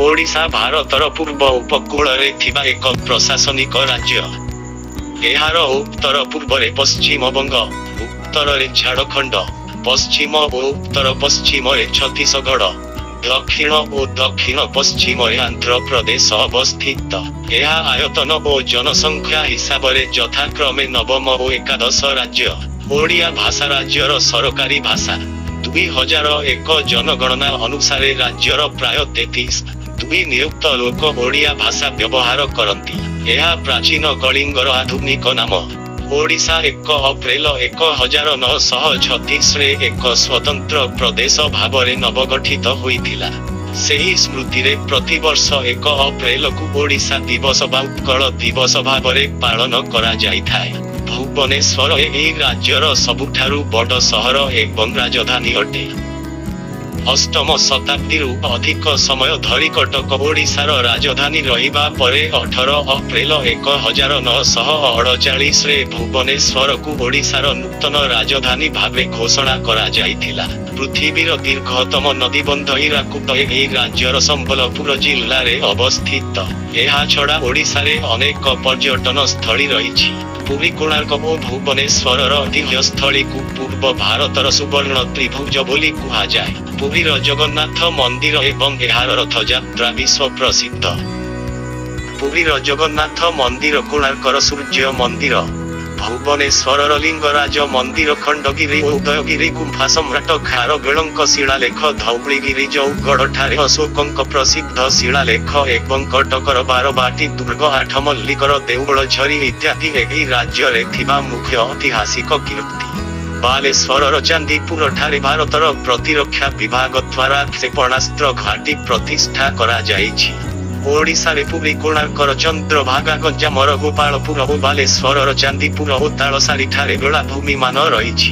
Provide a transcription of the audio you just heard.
ଓଡ଼ିଶା ଭାରତର ପୂର୍ବ ଉପକୂଳରେ ଥିବା ଏକ ପ୍ରଶାସନିକ ରାଜ୍ୟ। ଏହାର ଉତ୍ତର ପୂର୍ବରେ ପଶ୍ଚିମବଙ୍ଗ, ଉତ୍ତରରେ ଝାଡ଼ଖଣ୍ଡ, ପଶ୍ଚିମ ଓ ଉତ୍ତର ପଶ୍ଚିମରେ ଛତିଶଗଡ଼, ଦକ୍ଷିଣ ଓ ଦକ୍ଷିଣ ପଶ୍ଚିମରେ ଆନ୍ଧ୍ରପ୍ରଦେଶ ଅବସ୍ଥିତ। ଏହା ଆୟତନ ଓ ଜନସଂଖ୍ୟା ହିସାବରେ ଯଥାକ୍ରମେ ନବମ ଓ ଏକାଦଶ ରାଜ୍ୟ। ଓଡ଼ିଆ ଭାଷା ରାଜ୍ୟର ସରକାରୀ ଭାଷା। 2001 ଜନଗଣନା ଅନୁସାରେ ରାଜ୍ୟର ପ୍ରାୟ 33.2 ନିୟୁତ ଲୋକ ଓଡ଼ିଆ ଭାଷା ବ୍ୟବହାର କରନ୍ତି। ଏହା ପ୍ରାଚୀନ କଳିଙ୍ଗର ଆଧୁନିକ ନାମ। ଓଡ଼ିଶା 1 ଅପ୍ରେଲ 1936ରେ ଏକ ସ୍ୱତନ୍ତ୍ର ପ୍ରଦେଶ ଭାବରେ ନବଗଠିତ ହୋଇଥିଲା। ସେହି ସ୍ମୃତିରେ ପ୍ରତିବର୍ଷ 1 ଅପ୍ରେଲକୁ ଓଡ଼ିଶା ଦିବସ ବା ଉତ୍କଳ ଦିବସ ଭାବରେ ପାଳନ କରାଯାଇଥାଏ। ଭୁବନେଶ୍ୱର ଏହି ରାଜ୍ୟର ସବୁଠାରୁ ବଡ଼ ସହର ଏବଂ ରାଜଧାନୀ ଅଟେ। ଅଷ୍ଟମ ଶତାବ୍ଦୀରୁ ଅଧିକ ସମୟ ଧରି କଟକ ଓଡ଼ିଶାର ରାଜଧାନୀ ରହିବା ପରେ 18 ଅପ୍ରେଲ 1948ରେ ଭୁବନେଶ୍ୱରକୁ ଓଡ଼ିଶାର ନୂତନ ରାଜଧାନୀ ଭାବେ ଘୋଷଣା କରାଯାଇଥିଲା। ପୃଥିବୀର ଦୀର୍ଘତମ ନଦୀବନ୍ଧ ହୀରାକୁଦ ଏହି ରାଜ୍ୟର ସମ୍ବଲପୁର ଜିଲ୍ଲାରେ ଅବସ୍ଥିତ। ଏହାଛଡ଼ା ଓଡ଼ିଶାରେ ଅନେକ ପର୍ଯ୍ୟଟନ ସ୍ଥଳୀ ରହିଛି। ପୁରୀ, କୋଣାର୍କ ଓ ଭୁବନେଶ୍ୱରର ଐତିହ୍ୟସ୍ଥଳୀକୁ ପୂର୍ବ ଭାରତର ସୁବର୍ଣ୍ଣ ତ୍ରିଭୁଜ ବୋଲି କୁହାଯାଏ। ପୁରୀର ଜଗନ୍ନାଥ ମନ୍ଦିର ଏବଂ ଏହାର ରଥଯାତ୍ରା ବିଶ୍ୱ ପ୍ରସିଦ୍ଧ। ପୁରୀର ଜଗନ୍ନାଥ ମନ୍ଦିର, କୋଣାର୍କର ସୂର୍ଯ୍ୟ ମନ୍ଦିର, ଭୁବନେଶ୍ୱରର ଲିଙ୍ଗରାଜ ମନ୍ଦିର, ଖଣ୍ଡଗିରି ଓ ଉଦୟଗିରି ଗୁମ୍ଫା, ସମ୍ରାଟ ଖାରବେଳଙ୍କ ଶିଳାଲେଖ, ଧଉଳିଗିରି ଜଉଗଡ଼ଠାରେ ଅଶୋକଙ୍କ ପ୍ରସିଦ୍ଧ ଶିଳାଲେଖ ଏବଂ କଟକର ବାରବାଟୀ ଦୁର୍ଗ, ଆଠମଲ୍ଲିକର ଦେଉଳଝରି ଇତ୍ୟାଦି ଏହି ରାଜ୍ୟରେ ଥିବା ମୁଖ୍ୟ ଐତିହାସିକ କୀର୍ତ୍ତି। ବାଲେଶ୍ୱରର ଚାନ୍ଦିପୁରଠାରେ ଭାରତର ପ୍ରତିରକ୍ଷା ବିଭାଗ ଦ୍ୱାରା କ୍ଷେପଣାସ୍ତ୍ର ଘାଟି ପ୍ରତିଷ୍ଠା କରାଯାଇଛି। ଓଡ଼ିଶାରେ ପୁରୀ, କୋଣାର୍କର ଚନ୍ଦ୍ରଭାଗା, ଗଞ୍ଜାମର ଗୋପାଳପୁର ଓ ବାଲେଶ୍ୱରର ଚାନ୍ଦିପୁର ଓ ତାଳସାରୀଠାରେ ବେଳାଭୂମିମାନ ରହିଛି।